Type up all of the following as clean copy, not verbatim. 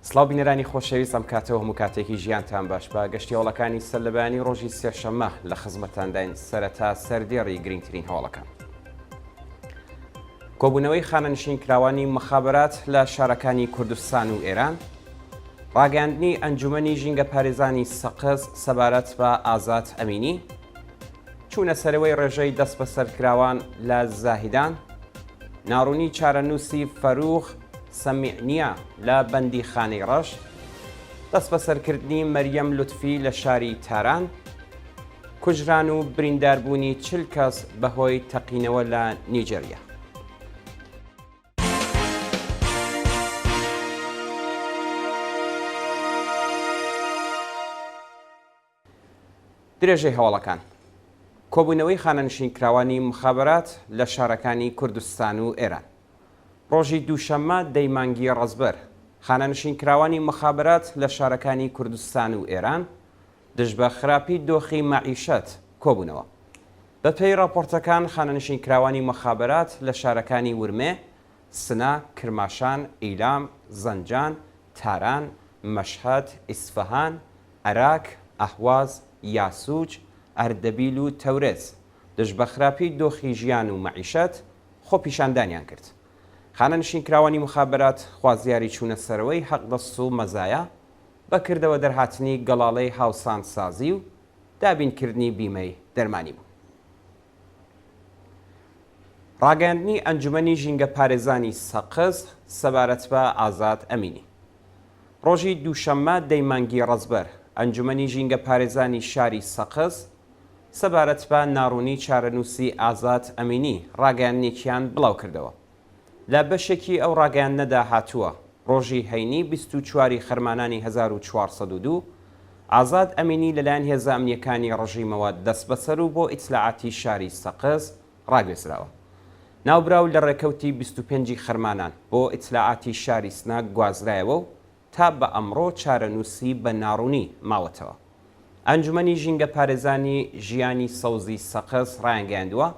سڵاو بینەرانی خۆشەویست ئەم کاتەوە هەموو کاتێکی ژیانتان باش بە گەشتی هەواڵەکانی سەر لە بەیانی ڕۆژی سێشەممە لە خزمەتانداین سەرەتا سەردێڕی گرنگترین هەواڵەکان. کۆبوونەوەی خانەنشین کراوانی مخابرات لە شارەکانی کوردستان و ئێران ڕاگەیاندنی ئەنجومەنی ژینگەپارێزانی سەقز سەبارەت بە ئازاد ئەمینی چوونە سەرەوەی ڕێژەی دەستبەسەرکراوان لە زاهیدان، ناڕوونی چارەنووسی فەروخ سەمیعنیا لە بەندیخانەی ڕەشت، دەستبەسەرکردنی مەریەم لوتفی لە شاری تاران، کوژران و برینداربوونی 40 کەس بەهۆی تەقینەوە لە نیجەریا. درێژەی هەواڵەکان کۆبوونەوەی خانەنشینکراوانی مخابرات لە شارەکانی کوردستان و ئێران ڕۆژی دووشەممە دەی مانگی ڕەزبەر خانەنشینکراوانی مخابرات لە شارەکانی کوردستان و ئێران دژ بە خراپی دۆخی مەعیشەت کۆبوونەوە. بەپێی ڕاپۆرتەکان خانەنشینکراوانی مخابرات لە شارەکانی ورمێ، سنە، کرماشان، ئیلام، زەنجان، تاران، مەشهەد، ئیسفەهان، ئەراک، ئەهواز، یاسوج، ئەردەبیل و تەورێز دژ بە خراپی دۆخی ژیان و مەعیشەت خۆپیشاندانیان کرد. خانەنشینکراوانی موخابەرات خوازیاری چوونە سەرەوەی حەقدەست و مەزایا، بە کردەوە دەرهاتنی گەڵاڵەی هاوسانسازی و دابینکردنی بیمەی دەرمانی بوون. ڕاگەیاندنی ئەنجومەنی ژینگەپارێزانی سەقز سەبارەت بە ئازاد ئەمینی. ڕۆژی دووشەممە دەی مانگی ڕەزبەر، ئەنجومەنی ژینگەپارێزانی شاری سەقز سەبارەت بە ناڕوونی چارەنووسی ئازاد ئەمینی ڕاگەیاندنێکیان بڵاوکردەوە. لە بەشێکی ئەو ڕاگەیاندنەدا هاتووە، ڕۆژی هەینی 24 ی خەرمانانی 1402، ئازاد ئەمینی لەلایەن هێزە ئەمنییەکانی ڕژیمەوە دەستبەسەر و بۆ ئیتلاعاتی شاری سەقز ڕاگوێزراوە. ناوبراو لە ڕێکەوتی 25 ی خەرمانان بۆ ئیتلاعاتی شاری سنە گوازرایەوە و تا بە ئەمڕۆ چارەنووسی بە ناڕوونی ماوەتەوە. ئەنجومەنی ژینگەپارێزانی ژیانی سەوزی سەقز ڕایانگەیاندووە،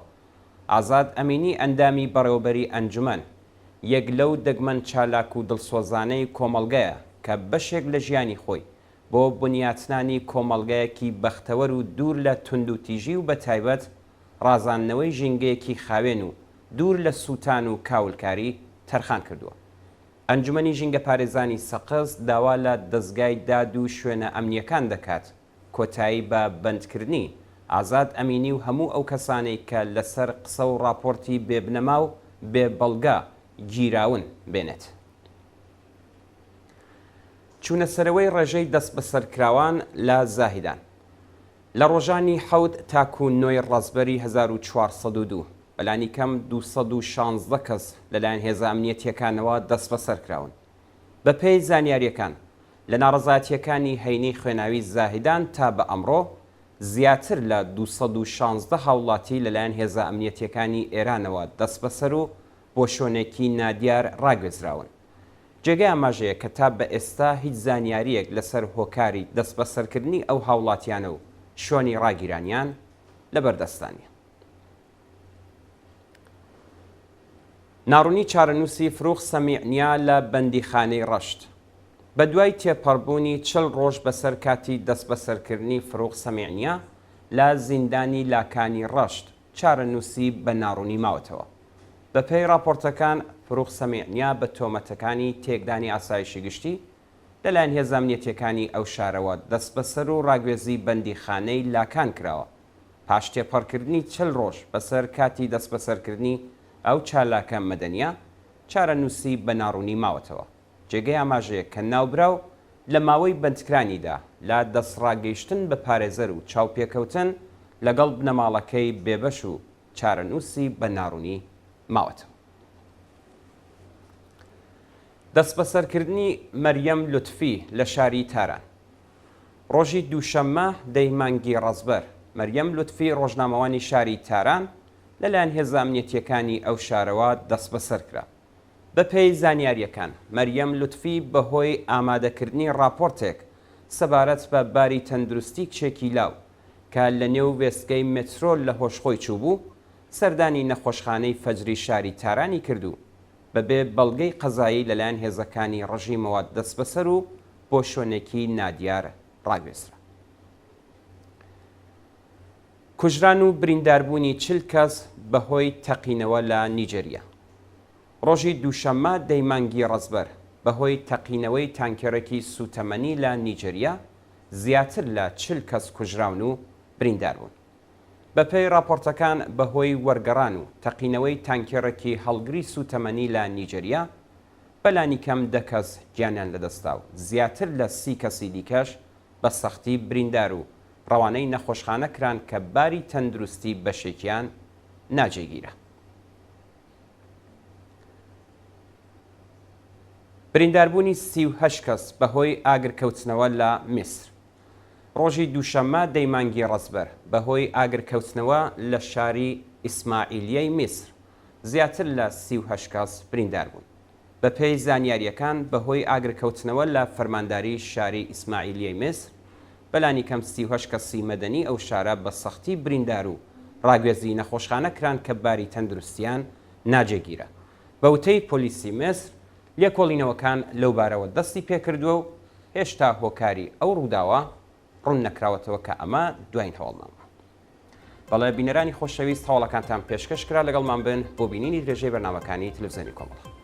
ئازاد ئەمینی ئەندامی بەڕێوەبەری ئەنجومەن، یەک لەو دەگمەن چالاک و دڵسۆزانەی کۆمەڵگەیە کە بەشێک لە ژیانی خۆی بۆ بنیاتنانی کۆمەڵگایەکی بەختەوەر و دوور لە توندوتیژی و بەتایبەت ڕازاندنەوەی ژینگەیەکی خاوێن و دوور لە سووتان و کاولکاری تەرخان کردووە. ئەنجومەنی ژینگەپارێزانی سەقز داوا لە دەزگای داد و شوێنە ئەمنییەکان دەکات کۆتایی بە بەندکردنی ئازاد ئەمینی و هەموو ئەو کەسانەی کە لەسەر قسە و ڕاپۆرتی بێ بنەما و بێ بەڵگە گیراون بێنێت. چوونەسەرەوەی ڕێژەی دەستبەسەرکراوان لە زاهیدان لە ڕۆژانی حەوت تاکوو نۆی ڕەزبەری 1402 بەلانیکەم 216 کەس لەلایەن هێزە ئەمنیەتییەکانەوە دەستبەسەرکراون. بەپێی زانیارییەکان، لە ناڕەزایەتییەکانی هەینی خوێناوی زاهیدان تا بە ئەمڕۆ زیاتر لە 216 هاوڵاتی لەلایەن هێزە ئەمنیەتییەکانی ئێرانەوە دەستبەسەر و بۆ شوێنێکی نادیار ڕاگوێزراون. جێگەی ئاماژەیە کە تا بە ئێستا هیچ زانیارییەک لەسەر هۆکاری دەستبەسەرکردنی ئەو هاوڵاتیانە و شوێنی ڕاگیرانیان لەبەردەستدا نییە. ناڕوونی چارەنووسی فروغ سەمیعنیا لە بەندیخانەی ڕەشت بەدوای تێپەڕبوونی 40 ڕۆژ بەسەر کاتی دەستبەسەرکردنی فروغ سەمیعنیا لە زیندانی لاکانی ڕەشت چارەنووسی بە ناڕوونی ماوەتەوە. بەپێی ڕاپۆرتەکان، فروغ سەمیعنیا بە تۆمەتەکانی تێکدانی ئاسایشی گشتی لەلایەن هێزە ئەمنیەتییەکانی ئەو شارەوە دەستبەسەر و ڕاگوێزی بەندیخانەی لاکان کراوە. پاش تێپەڕکردنی 40 ڕۆژ بەسەر کاتی دەستبەسەرکردنی ئەو چالاکە مەدەنییە، چارەنووسی بە ناڕوونی ماوەتەوە. جێگەی ئاماژەیە کە ناوبراو لە ماوەی بەندکرانیدا لە دەستڕاگەیشتن بە پارێزەر و چاوپێکەوتن لەگەڵ بنەماڵەکەی بێبەش و چارەنووسی بە ناڕوونی ماوەتەوە. دەستبەسەرکردنی مەریەم لوتفی لە شاری تاران ڕۆژی دووشەممە دەی مانگی ڕەزبەر، مەریەم لوتفی ڕۆژنامەوانی شاری تاران لەلایەن هێزە ئەمنیەتییەکانی ئەو شارەوە دەستبەسەر کرا. بەپێی زانیارییەکان، مەریەم لوتفی بەهۆی ئامادەکردنی ڕاپۆرتێک سەبارەت بە باری تەندروستی کچێکی لاو کە لەنێو وێستگەی مێترۆ لە هۆش خۆی چووبوو، سەردانی نەخۆشخانەی فەجری شاری تارانی کرد و. بەبێ بەڵگەی قەزایی لەلایەن هێزەکانی ڕژیمەوە دەستبەسەر و بۆ شوێنێکی نادیار ڕاگوێزرا. کوژران و برینداربوونی 40 کەس بەهۆی تەقینەوە لە نیجریە. ڕۆژی دووشەممە دەی مانگی ڕەزبەر، بەهۆی تەقینەوەی تانکێرێکی سووتەمەنی لە نیجریە زیاتر لە 40 کەس کوژراون و بریندار بوون. بەپێی ڕاپۆرتەکان بەهۆی وەرگەڕان و تەقینەوەی تانکێڕێکی هەڵگری سووتەمەنی لە نیجریە، بەلانیکەم دە کەس گیانیان لەدەستدا و زیاتر لە 30 کەسی دیکەش بە سەختی بریندار و ڕەوانەی نەخۆشخانە کران کە باری تەندروستی بەشێکیان ناجێگیرە. برینداربوونی 38 کەس بەهۆی ئاگرکەوتنەوە لە میسر. ڕۆژی دووشەممە دەی مانگی ڕەزبەر، بەهۆی ئاگرکەوتنەوە لە شاری ئیسماعیلیەی میسر، زیاتر لە 38 کەس بریندار بوون. بەپێی زانیارییەکان، بەهۆی ئاگرکەوتنەوە لە فەرمانداریی شاری ئیسماعیلیەی میسر، بەلانیکەم 38 کەسی مەدەنی ئەو شارە بە سەختی بریندار و ڕاگوێزی نەخۆشخانە کران کە باری تەندروستییان ناجێگیرە. بە وتەی پۆلیسی میسر، لێکۆڵینەوەکان لەوبارەوە دەستی پێکردووە و هێشتا هۆکاری ئەو ڕووداوە ڕوون نەکراوەتەوە کە ئەمە دواین هەواڵمان بوو. بەڵێ بینەرانی خۆشەویست هەواڵەکانتان پێشکەش کرا لەگەڵمان بن بۆ بینینی درێژەی بەرنامەکانی تلفزیۆنی کۆمەڵە.